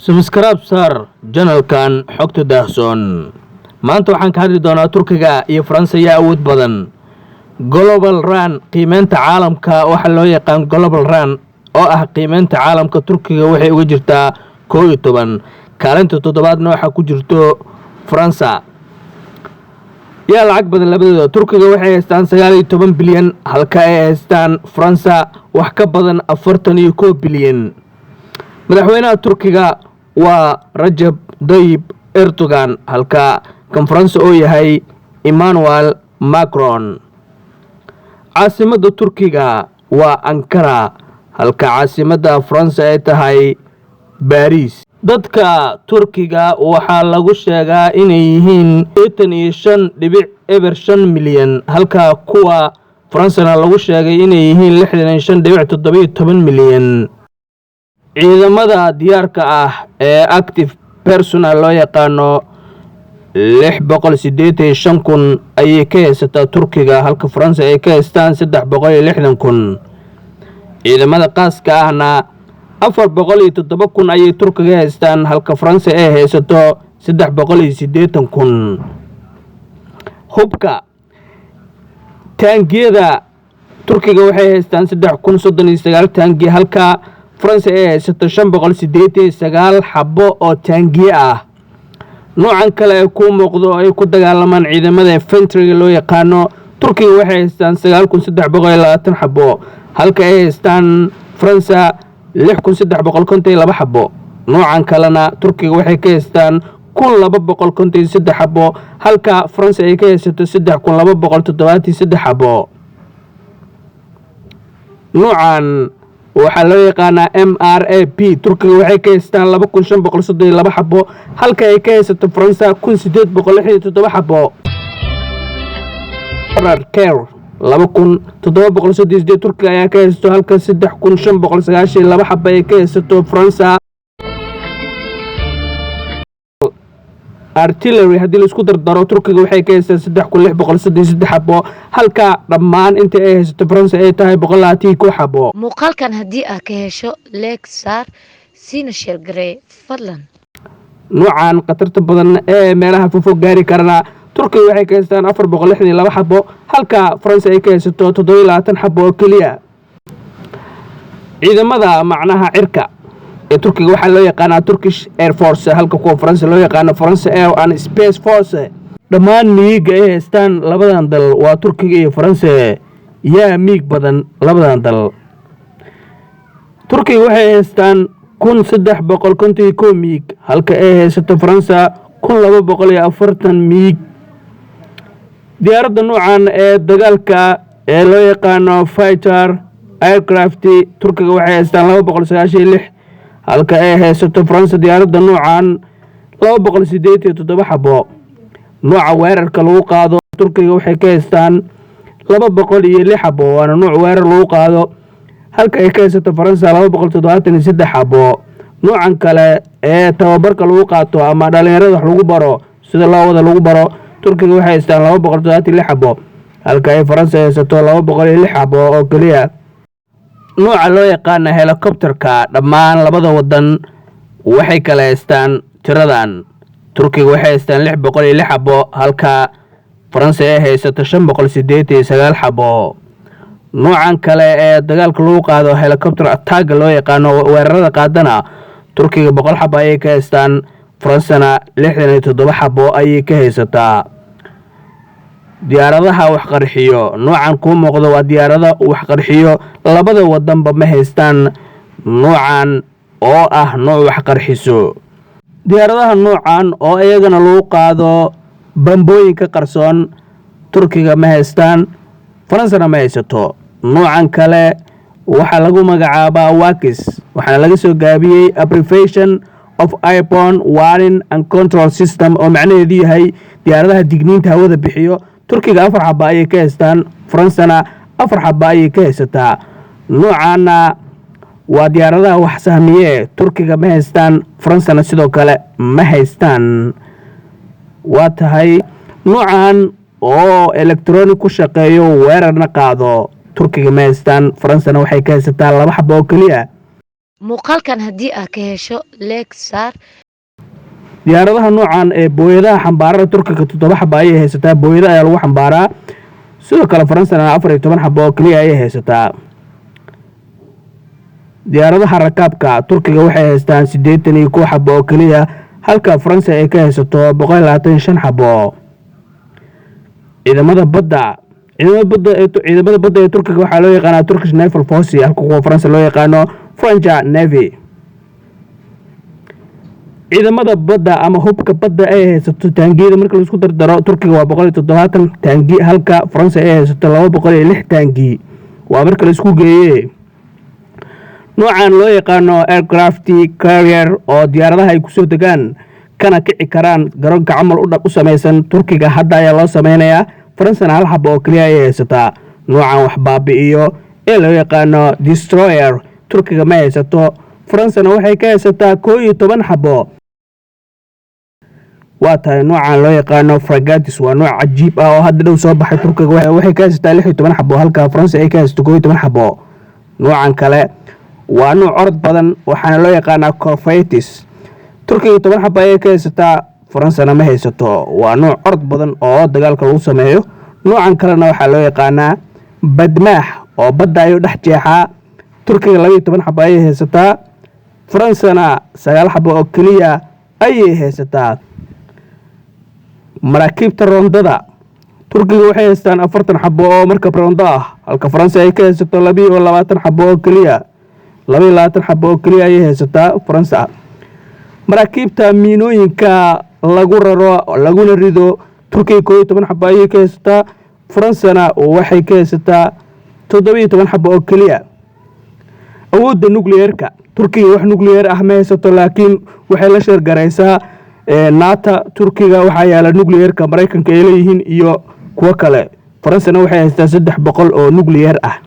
Subscribe saar channelkan Xogta Daahsoon. Maanta waxaan ka hadli doonaa Turkiga iyo Faransa yaa awood badan. Global Rank, qiimeynta caalamka, waxaa loo yaqaan Global Rank oo ah qiimeynta caalamka, Turkiga waxay uga jirtaa 11, kaalinta toddobaadna waxaa ku jirto Faransa. Yaa lacag badan labadooda? Turkiga waxay haystaan 19 bilyan, halka ay haystaan Faransa wax ka badan 41 bilyan. Madaxweynaha Turkiga waa Rajab Dayib Erdogan, halka kan Faransa oo yahay Emmanuel Macron. Caasimadda Turkiga waa Ankara, halka caasimadda Faransa ay tahay Baariis. Dadka Turkiga waxaa lagu sheegaa inay yihiin 85.05 milyan, halka kuwa Faransana lagu sheegay inay yihiin 65.17 milyan. Ciidamada diyaarka ah ee active personnel loo yaqaano 685,000 ayay ka haysataa Turkiga, halka Faransa ay ka haystaan 360,000. Ciidamada qaaska ahna 407,000 ayay Turkiga haystaan, halka Faransa ay haysato 380,000. Hubka taangiyada, Turkiga waxay haystaan 3039 taangi, halka Faransa ay haysato 589 xabo oo taangiye ah. Noocan kale ee kuu muuqdo oo ay ku dagaalamaan ciidamada infantryga loo yaqaano, Turkiga waxay haystaan 9320 xabo, halka ay haystaan Faransa 6352 xabo. Noocan kalena Turkiga waxay ka haystaan 1253 xabo, halka Faransa ay ka haysato 3273 xabo. Noocan waxaa loo yaqaanaa MRAP, Turkiga waxay ka haystaan 2532 xabo, halka ay ka haysato Faransa 1867 xabo. Care 2738 Turkiga ayaa ka haysato, halka 3592 xabo ay ka haysato Faransa. Artillery haddii laisku dardaro, Turkiga waxay ka haystaan 3633 xabo, halka dhammaan inta ay haysato Faransa ay tahay 121 xabo. Muuqaalkan haddii aad ka hesho, like saar, siina share garee fadlan. Noocan khatarta badan ee meelaha fofog gaari karana, Turkiga waxay ka haystaan 462 xabo, halka Faransa ay ka haysato 27 xabo oo keliya. Ciidamada macnaha cirka ee Turkiga waxaa loo yaqaanaa Turkish Air Force, halka kuwa Faransa loo yaqaano France Air and Space Force. Dhammaan miiga ay haystaan labadan dal waa Turkiga iyo Faranse. Yaa miig badan labadan dal? Turkiga waxay haystaan 1351 miig, halka ay haysato Faransa 1240 miig. Diyaaradda noocan ee dagaalka ee loo yaqaano fighter aircraft, Turkiga waxay haystaan 296, halka ay haysato Faransa diyaaradda noocan 287 xabo. Nooca weerarka lagu qaado, Turkiga waxay ka haystaan 206 xabo, waana nuuc weerar lagu qaado, halka ay ka haysato Faransa 273 xabo. Noocan kale ee tababarka lagu qaato ama dhalinyarada wax lagu baro, sida loo wada lagu baro, Turkiga waxay haystaan 276 xabo, halka ay Faransa haysato 206 xabo oo keliya. Nooca loo yaqaana helicopterka, dhammaan labada wadan waxay kala haystaan tiradan. Turkiga waxay haystaan 606 xabo, halka Faransa ay haysato 589 xabo. Noocan kale ee dagaalka lagu qaado, helicopter attacka loo yaqaano, weerarada qaadana, Turkiga 100 xabo ayay ka haystaan, Faransana 67 xabo ayay ka haysataa. Diyaaradaha wax qarxiyo, noocan kuu muuqdo waa diyaarado wax qarxiyo. Labada wadanba ma haystaan noocan oo ah nooc wax qarxiso. Diyaaradaha noocan oo iyagana lagu qaado bambooyinka qarsoon, Turkiga ma haystaan, Faransana ma haysato. Noocan kale waxaa lagu magacaabaa AWACS, waxaana laga soo gaabiyey Abbreviation of Airborne Warning and Control System, oo macnaheedu yahay diyaaradaha digniinta hawada bixiyo. Turkiga afar xaba ayay ka haystaan, Faransana afar xaba ayay ka haysataa. Noocaana waa diyaaradaha wax sahmiye. Turkiga ma haystaan, Faransana sidoo kale ma haystaan. Waa tahay, noocan oo electronic ku shaqeeyo, weerarna qaado, Turkiga ma haystaan, Faransana waxay ka haysataa laba xaba oo keliya. Muuqaalkan haddii aad ka hesho, like saar. Diyaaradaha noocan ee booyadaha xambaarada, Turkiga 7 xaba ayay haysataa. Booyada ayaa lagu xambaaraa. Sidoo kale Faransana 14 xabo oo keliya ayay haysataa. Diyaaradaha rakaabka, Turkiga waxay haystaan 81 xabo oo keliya, halka Faransa ay ka haysato 125 xabo. Ciidamada badda, ciidamada badda ee Turkiga waxaa loo yaqaanaa Turkish Naval Force, halka kuwa Faransa loo yaqaano French Navy. Ciidamada badda ama hubka badda ay haysato, taangiyada marka laisku dardaro, Turkiga waa 170 taangi, halka Faransa ay haysato 206 taangi, waa marka laisku geeye. Noocan loo yaqaano aircraft carrier oo diyaaradaha ay kusoo degaan kana kici karaan, garoonka camal u samaysan, Turkiga hadda ayaa loo sameynayaa, Faransana hal xabo oo keliya ayay haysataa. Noocan wax baabi'iyo ee loo yaqaano destroyer, Turkiga ma haysato, Faransana waxay ka haysataa 11 xabo. Waa tahay, noocan loo yaqaano frigates waa nooc cajiib ah oo hadda dhow soo baxay. Turkiga waxay ka haysataa 16 xabo, halka Faransa ay ka haysato 11 xabo. Noocan kale waa nooc orod badan, waxaana loo yaqaanaa corvettes. Turkiga 10 xabo ayay ka haysataa, Faransana ma haysato. Waa nooc orod badan oo dagaalka lagu sameeyo. Noocan kalena waxaa loo yaqaanaa badmaax oo badda ayuu dhex jeexaa. Turkiga 12 xabo ayay haysataa, Faransana 9 xabo oo keliya ayay haysataa. Maraakiibta roondada, Turkiga waxay haystaan 40 xabo oo markab roondo ah, halka Faransa ay ka haysato 22 xabo oo keliya. 22 xabo oo keliya ayay haysataa Faransa. Maraakiibta miinooyinka lagu raro laguna rido, Turkiga 11 xabo ayay ka haysataa, Faransana waxay ka haysataa 17 xabo oo keliya. Awoodda nucleerka, Turkiga wax nucleer ah ma haysato, laakiin waxay la share garaysaa NATO. Turkiga waxaa yaala nucleerka Maraykanka ay leeyihiin iyo kuwo kale. Faransana waxay haysataa 300 oo nucleer ah.